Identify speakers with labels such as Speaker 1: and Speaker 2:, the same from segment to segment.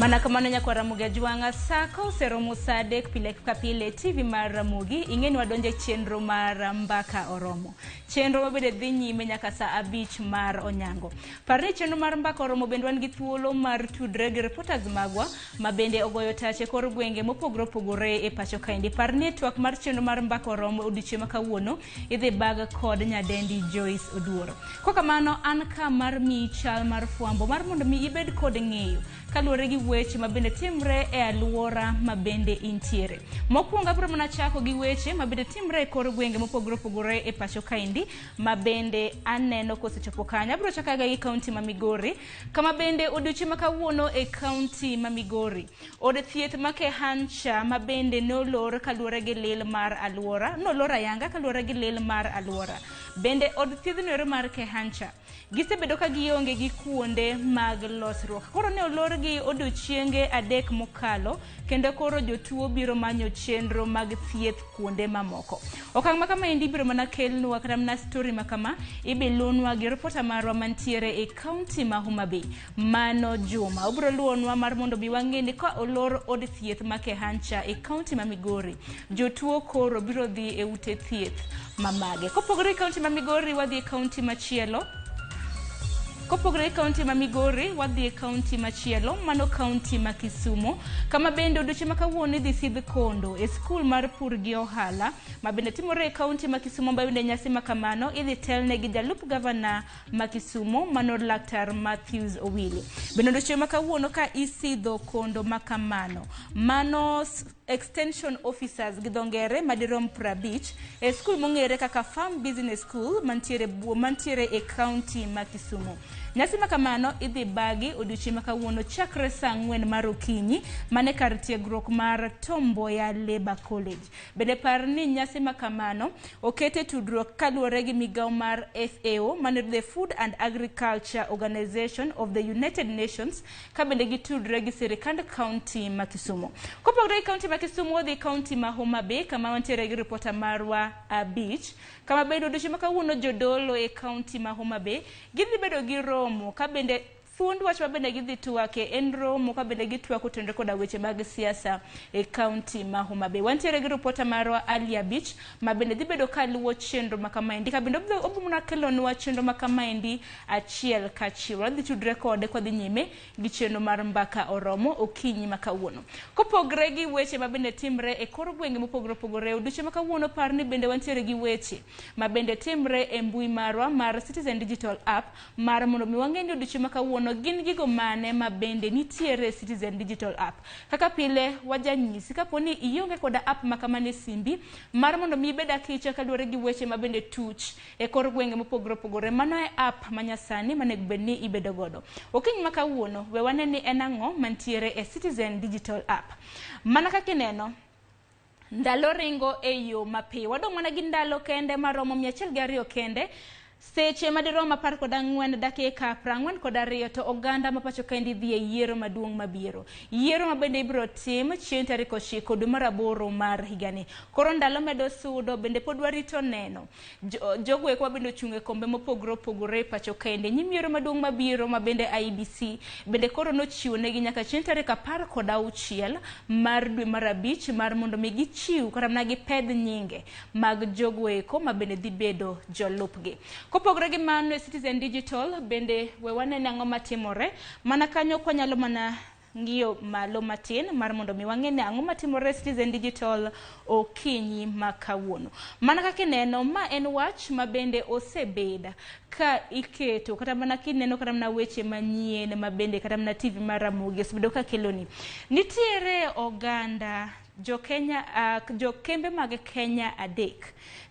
Speaker 1: Mana kamano nyakwa Ramogi Ajwang'a, sa ka oseromo sa 3 pile ka pile TV mar Ramogi, ing'e ni wadonjo e chenro mar Mbaka Oromo. Chenro mabende dhi nyime nyaka sa 5 mar onyango. Par ni chenro mar Mbaka Oromo bende wan gi thuolo mar tudre gi reporters magwa ma bende ogoyo tach e kor gwenge mopogore opogore e pacho kaendi. Par ni twak mar chenro mar Mbaka Oromo odiochieng' ma kawuono idhi bag kod nyadendi Joyce Oduor. Kokamano an ka mar miyi chal mar fwambo mar mondo mi ibed kod ng'eyo kaluwore gi weche ma bende timre e alwora ma bende intiere. Mokwongo abiro mana chako gi weche ma bende timre e kor gwenge mopogore opogore e pacho kaendi ma bende aneno kosechopo kanyo. Abiro chako aga gi kaunti ma Migori kama bende odiochieng' ma kawuono e kaunti ma Migori od thieth ma Kehancha ma bende nolor kaluwore gi lil mar alwora nolor ayanga kaluwore gi lil mar alwora. Bende od thiedhno ero mar Kehancha gisebedo ka gionge gi kuonde mag losruok. Koro ne olorgi odiochienge 3 mokalo kendo koro jotuo biro manyo chenro mag thieth kuonde mamoko. Okang' ma kamaendi ibiro mana kelnwa kata mana story ma kama ibilunwa gi reporter marwa mantiere e kaunti ma Homa Bay Mano Juma. Obiro luwonwa mar mondo mi wang'e ni ka olor od thieth ma Kehancha e kaunti ma Migori, jotuo koro biro dhi e ute thieth mamage. Kopogore gi kaunti ma Migori, wadhi e kaunti machielo. Kopogore gi kaunti ma Migori, wadhi e kaunti machielo, mano kaunti ma Kisumu, kama bende odiochieng' ma kawuono idhi sidh kondo e skul mar pur gi ohala ma bende timore e kaunti ma Kisumu, ma bende nyasi ma kamano idhi telne gi jalup gavana ma Kisumu, mano Laktar Matthews Owili. Bende odiochieng' ma kawuono ka isidho kondo ma kamano, mano extension officers gi dho ngere madirom 50 e skul mong'ere kaka Farm Business School mantiere mantiere e kaunti ma Kisumu. Nyasi ma kamano idhi bagi odiochieng' ma kawuono chakre saa 4 mar okinyi mane kar tiegruok mar Tom Mboya Labour College. Bende par ni nyasi ma kamano okete tudruok kaluwore gi migawo mar FAO mano the Food and Agriculture Organization of the United Nations ka bende gitudre gi sirikand kaunti ma Kisumu. Kopogore gi kaunti ma Kisumu, wadhi kaunti ma Homa Bay kama wantiere gi ripota marwa Abich, kama bende odiochieng' ma kawuono jodolo e kaunti ma Homa Bay gidhi bedo gi romo ka bende thuond wach ma bende gidhi twake en romo ka bende gitwako tenre koda weche mag siasa e kaunti ma Homa Bay. Wantiere gi ripota marwa Ali Abich ma bende dhi bedo ka luwo chenro ma kamaendi ka bende obiro mana kelonwa chenro ma kamaendi achiel kachiel. Wadhi tudre kode kwadhi nyime gi chenro mar Mbaka Oromo okinyi ma kawuono. Kopogre gi weche ma bende timre e kor gwenge mopogore opogore odiochieng' ma kawuono, par ni bende wantiere gi weche ma bende timre e mbui marwa mar Citizen Digital App mar mondo mi wang'e ni odiochieng' ma kawuono gin gigo mane ma bende nitiere e Citizen Digital App. Kaka pile wajanyisi kapo ni ionge koda app ma kamano e simbi mar mondo mi ibed akicha kaluwore gi weche ma bende tuch e kor gwenge mopogore opogore. Mano e app ma nyasani manego bed ni ibedo godo. Okinyi ma kawuono we wane ni en ang'o mantiere e Citizen Digital App. Mana kaka ineno, ndalo ringo e yo mapiyo. Wadong' mana gi ndalo kende maromo 102 kende. Seche madirom 14 dakika 42 to oganda ma pacho kaendi dhi e yiero maduong' mabiro. Yiero ma bende ibiro tim chieng' tarik 9 dwe mar 8 mar higani. Koro ndalo medo sudo bende pod warito neno jogo eko mabende ochung' e kombe mopogore opogore e pacho kaendi. Nyim yiero maduong' mabiro ma bende IEBC bende koro nochiwo negi nyaka chieng' tarik 16 mar dwe mar 5 mar mondo mi gichiw kata mana gipedh nyinge mag jogo eko ma bende dhi bedo jolupgi. Kopogore gi mano e Citizen Digital bende we wanene ang'o matimore mana kanyo kwanyalo mana ng'iyo malo matin mar mondo mi wang'e ni ang'o matimore e Citizen Digital okinyi ma kawuono. Mana kaka ineno, ma en wach ma bende osebed ka iketo kata mana kineno kata mana weche manyien ma bende kata mana TV mar Ramogi osebedo ka keloni. Nitiere oganda jo Kenya, jo kembe mag Kenya 3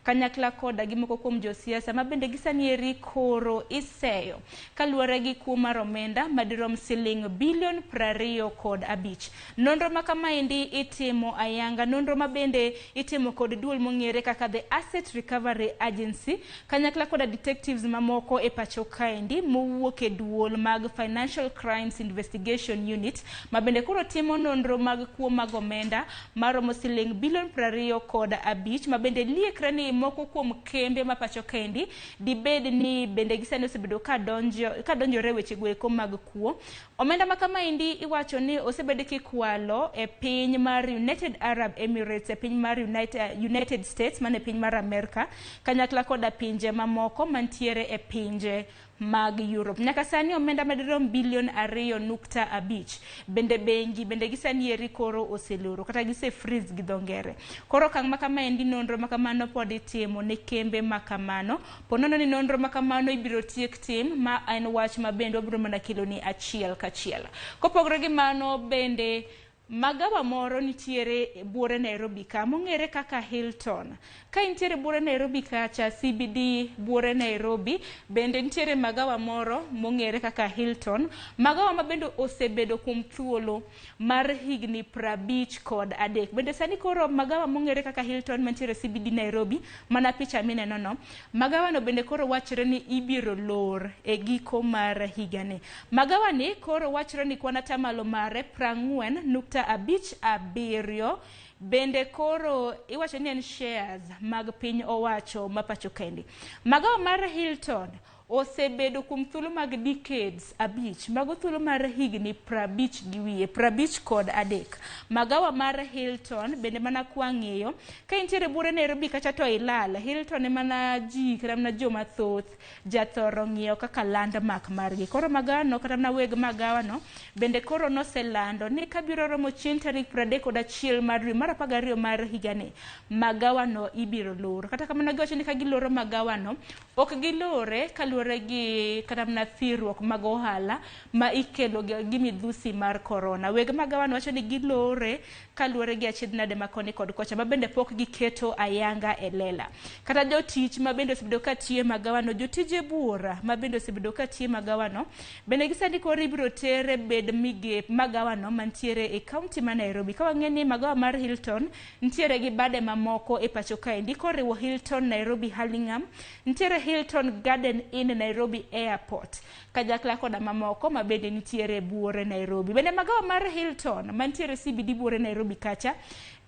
Speaker 1: kanyakla koda gi moko kuom josiasa ma bende gisani eri koro iseyo kaluwore gi kuo mar omenda madirom siling bilion 25. Nonro ma kamaendi itimo ayanga, nonro ma bende itimo kod duol mong'ere kaka The Asset Recovery Agency kanyakla koda detectives mamoko e pacho kaendi mowuok e duol mag Financial Crimes Investigation Unit ma bende koro timo nonro mag kuo mag omenda maromo siling bilion 25, ma bende liekre ni moko kuom kembe ma pacho kendi dibed ni bende gisani osebedo ka donjore weche go eko mag kuo. Omenda ma kamaendi iwacho ni osebed kikwalo e piny mar United Arab Emirates, e piny mar United States, mane piny mar Amerka, kanyakla koda pinje mamoko mantiere e pinje mag Europe. Nyaka sani omenda madirom bilion 2.5 bende bengi bende gisani eri koro oseloro kata gise freeze gi dho ngere. Koro okang' ma kamaendi, nonro ma kamano pod itimo ne kembe ma kamano. Po nono ni nonro ma kamano ibiro tiek tim, ma en wach ma bende wabiro mana keloni achiel kachiel. Kopogore gi mano, bende magawa moro nitiere buore Nairobi ka mong'ere kaka Hilton. Ka intiere buore Nairobi kacha, CBD buore Nairobi, bende nitiere magawa moro mong'ere kaka Hilton. Magawa ma bende osebedo kuom thuolo mar higni 53. Bende sani koro magawa mong'ere kaka Hilton mantiere CBD Nairobi, mana picha mineno no, magawa no bende koro wachore ni ibiro lor e giko mar higani. Magawa ni koro wachore ni kwan atamalo mare 40.57, bende koro iwacho ni en shares mag piny owacho ma pacho kendi. Magawa mar Hilton osebedo kuom thuolo mag decades 5, mago thuolo mar higni 50 gi wiye, 53. Magawa mar Hilton bende mana kwang'iyo, ka intiere buore Nairobi kacha to ilal, Hilton ema mana ji kata mana joma thoth jathoro ng'iyo kaka landmark margi. Koro magawa no kata mana weg magawa no bende koro noselando ni kabiro romo chieng' tarik 31 mar dwe mar 12 mar higani, magawa no ibiro lor. Kata kamano giwacho ni ka giloro magawa no, ok gilore kaluwore gi kata mana thirruok mag ohala ma ikelo gi midhusi mar corona. Weg magawa no wacho ni gilore kaluwore gi achiedh nade ma koni kod kocha ma bende pok giketo ayanga e lela. Kata jotich ma bende osebedo ka tiyo e magawa no, jotije buora ma bende osebedo ka tiyo e magawa no, bende gisani koro ibiro ter e bed migep magawa no mantiere e kaunti ma Nairobi. Ka wang'eyo ni magawa mar Hilton nitiere gi bade mamoko e pacho kaendi koriwo Hilton Nairobi Hurlingham, nitiere Hilton Garden Inn Nairobi Airport, kanyakla koda mamoko ma bende nitiere buore Nairobi. Bende magawa mar Hilton mantiere CBD buore Nairobi kacha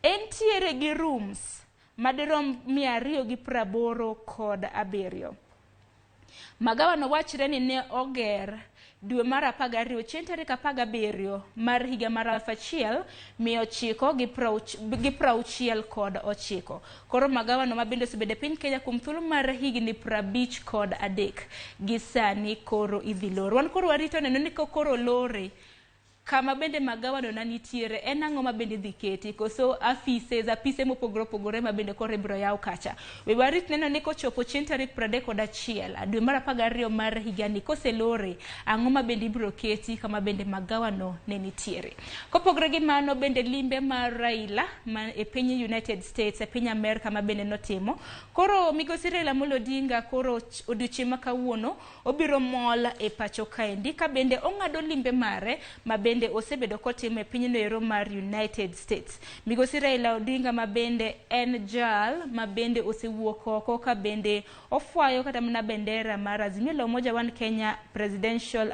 Speaker 1: entiere gi rooms madirom 287. Magawa no wachre ni ne oger dwe mar 12 chieng' tarik 17 mar higa mar 1969. Koro magawa no ma bende osebedo e piny Kenya kuom thuolo mar higni 53 gi sani koro idhi lor. Wan koro warito neno ni koro lore kama bende magawa no nitiere en ang'o ma bende dhi keti, koso afises apise mopogore opogore ma bende koro ibiro yaw kacha. We warit neno ni kochopo chieng' tarik 31 dwe mar 12 mar higani koselore, ang'o ma bende ibiro keti kama bende magawa no ne nitiere. Kopogore gi mano, bende limbe mar Raila ma e piny United States, e piny Amerka ma bende notimo. Koro migosi Raila Amolo Odinga koro odiochieng' ma kawuono obiro mol e pacho kaendi ka bende ong'ado limbe mare ma bende osebedo kotimo e pinyno ero mar United States. Migosi Raila Odinga ma bende en jal ma bende osewuok oko ka bende ofwayo kata mana bendera mar Azimio la Umoja One Kenya Presidential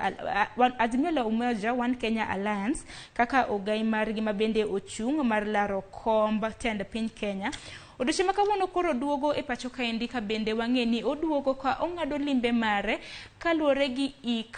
Speaker 1: Azimio la Umoja One Kenya Alliance kaka ogai margi ma bende ochung' mar laro komb tend piny Kenya. Odiochieng' ma kawuono koro duogo e pacho kaendi ka bende wang'e ni oduogo ka ong'ado limbe mare kaluwore gi ik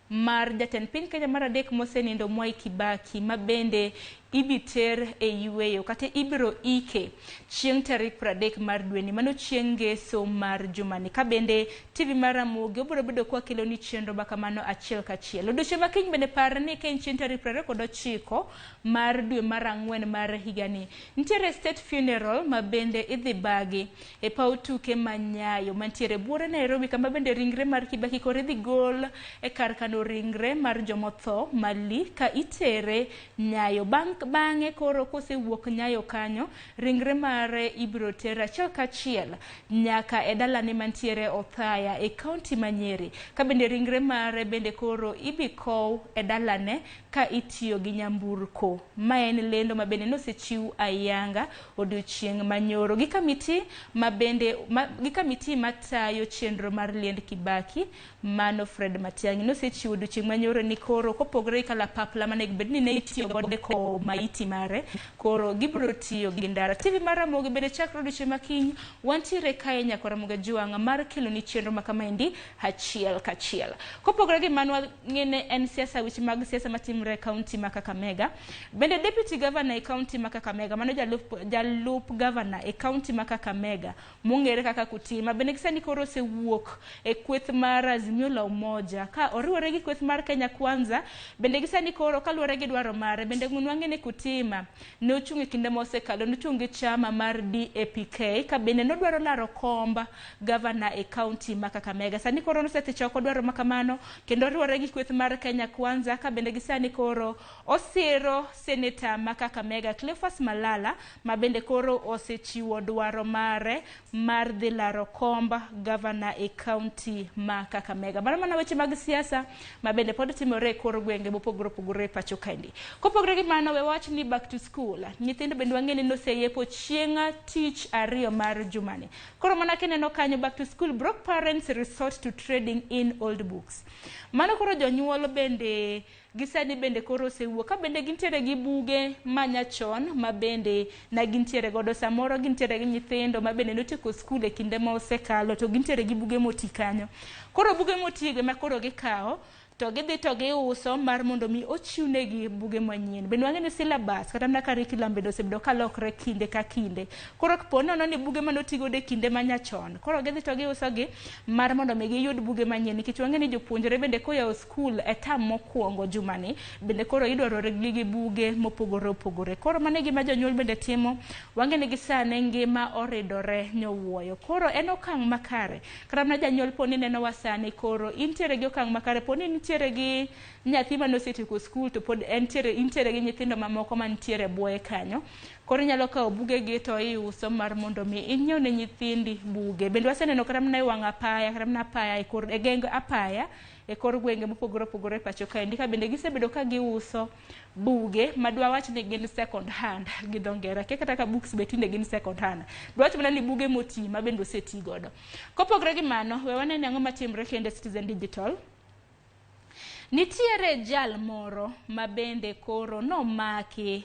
Speaker 1: mar jatend piny Kenya mar adek mosenindo Mwai Kibaki ma bende ibiter e yweyo kata ibiro ike chieng' tarik 30 mar dweni, mano chieng' ngeso mar jumani. Ka bende TV mar Ramogi obiro bedo kwa kelo ni chenro ma kamano achiel kachiel. Odiochieng' ma kiny bende par ni ka en chieng' tarik 29 mar dwe mar 4 mar higani, nitiere state funeral ma bende idhi bagi e paw tuke ma Nyayo mantiere buore Nairobi, kama bende ringre mar Kibaki koro idhi gol e kar kano ringre mar jomotho mali ka itere Nyayo. Bang'e koro kosewuok Nyayo kanyo, ringre mare ibiro ter achiel kachiel nyaka e dalane mantiere Othaya e kaunti ma Nyeri, ka bende ringre mare bende koro ibi kow e dalane ka itiyo gi nyamburko. Ma en lendo ma bende nosechiw ayanga odiochieng' manyoro gi kamiti ma bende gi kamiti matayo chenro mar liend Kibaki mano Fred Matiang'i nosechiwo odiochieng' manyoro ni koro kopogore gi kalapapla mane bed ni ne itiyo godo e kowo maiti mare. Koro gibiro tiyo gi ndara. TV mar Ramogi bende chakre odiochieng' makiny wantiere kae nyaka Ramogi Ajwang' mar keloni chenro ma kamaendi achiel kachiel. Kopogore gi mano, wang'ene en siasa, weche mag siasa matimre e kaunti ma Kakamega. Bende deputy governor e kaunti ma Kakamega, mano jalup governor e kaunti ma Kakamega mong'ere kaka Kutima, bende gisani koro osewuok e kweth mar Azimio la Umoja ka oriwore gi kweth mar Kenya Kwanza. Bende gisani koro kaluwore gi dwaro mare, bende nwang'e ni Kutima ne ochung' e kinde mosekalo, nochung' gi chama mar DAPK ka bende nodwaro laro komb gavana e kaunti ma Kakamega. Sani koro nosethich oko dwaro ma kamano kendo oriwore gi kweth mar Kenya Kwanza ka bende gisani koro osiro seneta ma Kakamega Cleophas Malala, ma bende koro osechiwo dwaro mare mar dhi laro komb gavana e kaunti ma Kakamega. Mano mana weche mag siasa ma bende pod timore e kor gwenge mopogore opogore e pacho kaendi. Kopogore gi mano, we wach ni back to school. Nyithindo bende wang'e ni noseyepo chieng' tich ariyo mar jumani. Koro mana kineno kanyo, back to school, broke parents resort to trading in old books. Mano koro jonyuol bende gisani bende koro osewuok ka bende gintiere gi buge manyachon ma bende na gintiere godo. Samoro gintiere gi nyithindo ma bende notieko skul e kinde ma osekalo, to gintiere gi buge moti kanyo. Koro buge motigo ema koro gikawo to gidhi to giuso mar mondo mi ochiwnegi buge manyien. Bende wang'e ni syllabus kata mana curriculum bende osebedo kalokre kinde ka kinde. Koro po nono ni buge mane otigodo e kinde manyachon, koro gidhi to giuso gi mar mondo mi giyud buge manyien, nikech wang'e ni jopuonjre bende koyawo skul e tam mokwongo jumani, bende koro idwaro gi buge mopogore opogore. Koro mano e gima jonyuol bende timo. Wang'e ni gisani ngima oridore nyowuoyo. Koro en okang' makare. Kata mana janyuol po ni nenowa sani, koro intiere gi okang' makare. Po ni nitiere gi nyathi mane osetieko skul to pod entiere, intiere gi nyithindo mamoko mantiere e bwoye kanyo, koro inyalo kawo bugegi to iuso mar mondo mi inyiew ne nyithindi buge. Bende waseneno kata mana e wang' apaya, kata mana apaya e kor e geng apaya e kor gwenge mopogore opogore e pacho kaendi, ka bende gisebedo ka giuso buge ma dwawach ni gin second hand gi dho ngere. Akia kata ka books be tinde gin second hand. Dwawach mana ni buge moti ma bende oseti godo. Kopogore gi mano, we wane ni ang'o matimre kendo e Citizen Digital. Nitiere jal moro ma bende koro nomaki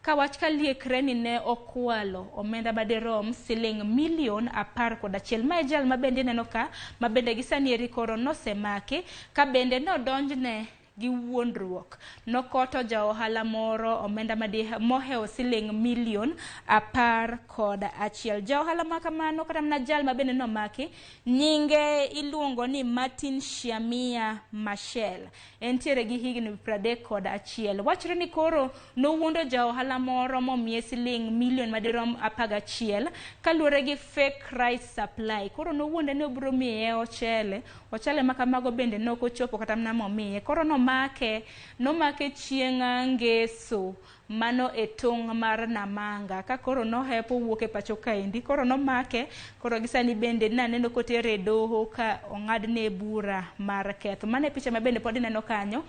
Speaker 1: kawach kaliekre ni ne okwalo omenda madirom siling milion 11. Mae jal ma bende ineno ka, ma bende gisani eri koro nosemaki ka bende nodonjne gi wuondruok. Nokoto ja ohala moro omenda mohewo siling milion 11. Ja ohala ma kamano kata mana jal ma bende nomaki, nyinge iluongo ni Martin Shamia Machel. Entiere gi higni 31. Wachre ni koro nowuondo ja ohala moro momiye siling milion madirom 11 kaluwore gi fake rice supply. Koro nowuonde ni obiro miye ochele, ochele ma kamago bende nok ochopo kata mana momiye. Koro nomake chieng' ngeso mano e tong' mar Namanga ka koro nohepo wuok e pacho kaendi. Koro nomake, koro gisani bende naneno kotere e doho ka ong'adne bura mar ketho. Mano e picha ma bende pod ineno kanyo.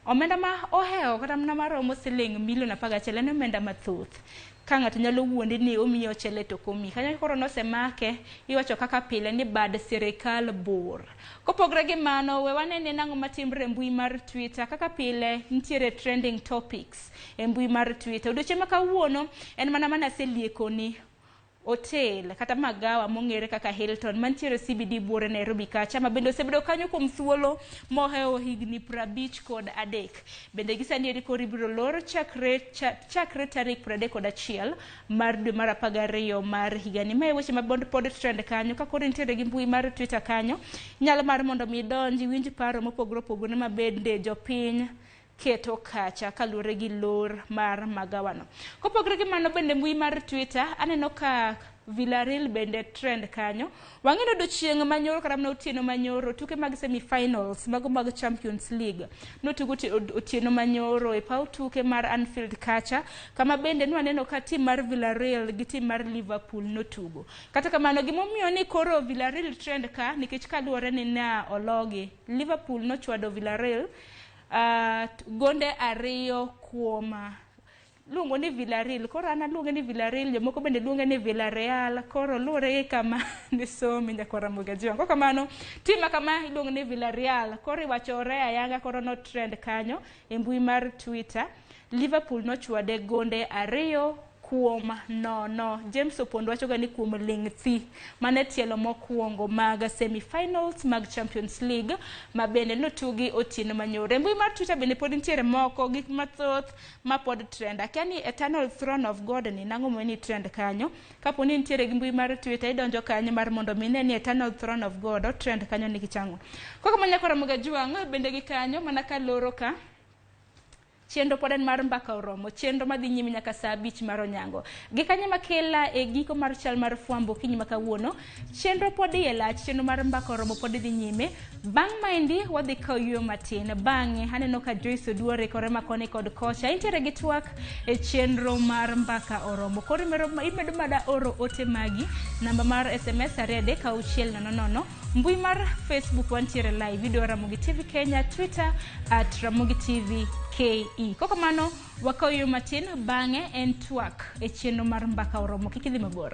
Speaker 1: Omenda ma ohewo kata mana maromo siling milion 11 en omenda mathoth. Ka ng'ato nyalo wuondi ni omiyi ochele to ok omiyi. Kanyo koro nosemake, iwacho kaka pile ni bad sirikal bor. Kopogore gi mano, we wanene nang'o matimre e mbui mar Twitter. Kaka pile, nitiere trending topics e mbui mar Twitter. Odiochieng' ma kawuono en mana mana aseliekoni hotel kata magawa mong'ere kaka Hilton mantiere CBD buore Nairobi kacha, ma bende osebedo kanyo kuom thuolo mohewo higni 53. Bende gisani eri koro ibiro lor chakre tarik 31 mar dwe mar 12 mar higani. Mae weche ma pod trend kanyo. Ka koro intiere gi mbui mar Twitter kanyo, nyalo mar mondo mi idonj iwinj paro mopogore opogore ma bende jopiny keto kacha kaluwore gi lor mar magawano. Kopogore gi mano, bende mbui mar Twitter aneno ka Villarreal bende trend kanyo. Wang'e ni odiochieng' manyoro kata mana otieno manyoro, tuke mag semi-finals mago mag Champions League notugo otieno manyoro e paw tuke mar Anfield kacha, kama bende nwaneno ka tim mar Villarreal gi tim mar Liverpool notugo. Kata kamano, gimomiyo ni koro Villarreal trend ka nikech kaluwore ni na ologi, Liverpool nochwado Villarreal gonde 2 kuom luongo ni Villarreal. Koro an aluonge ni Villarreal, jomoko bende luonge ni Villarreal. Koro luwore gi kama nisome nyakwar Ramogi Ajwang'. Kok kamano, tim ma kama iluongo ni Villarreal. Koro iwachore ayanga, koro no trend kanyo e mbui mar Twitter. Liverpool nochwade gonde 2-0. James Opondo wachoga ni kuom ling' thi. Mane tielo mokwongo mag semi-finals mag Champions League ma bende notugi otieno manyoro. E mbui mar Twitter bende pod nitiere moko gik mathoth ma pod trend. Akia ni Eternal Throne of God ni nang'o momiyo ni trend kanyo. Kapo ni nitiere gi mbui mar Twitter idonjo kanyo mar mondo mi ine ni Eternal Throne of God o trend kanyo nikech ang'o. Koko ma nyakora Ramogi Ajwang' bende gi kanyo mana ka loro ka. Chenro pod en mar Mbaka Oromo, chenro madhi nyime nyaka saa 5 mar onyango. Gi kanyo makela e giko mar chal mar fwambo okinyi ma kawuono, chenro pod iye lach, chenro mar Mbaka Oromo pod dhi nyime. Bang' maendi wadhi kawo yueyo matin. Bang'e aneno ka Joyce Oduor rikore makoni kod kocha. Intiere gi twak e chenro mar Mbaka Oromo. Koro imedo mana oro ote magi, namba mar SMS 23600. Mbui mar Facebook wantiere live, video Ramogi TV Kenya, Twitter at Ramogi TV KE. Kokamano wakaw yo matin, bang'e en twak e chenro mar Mbaka Oromo. Kik idhi mabor.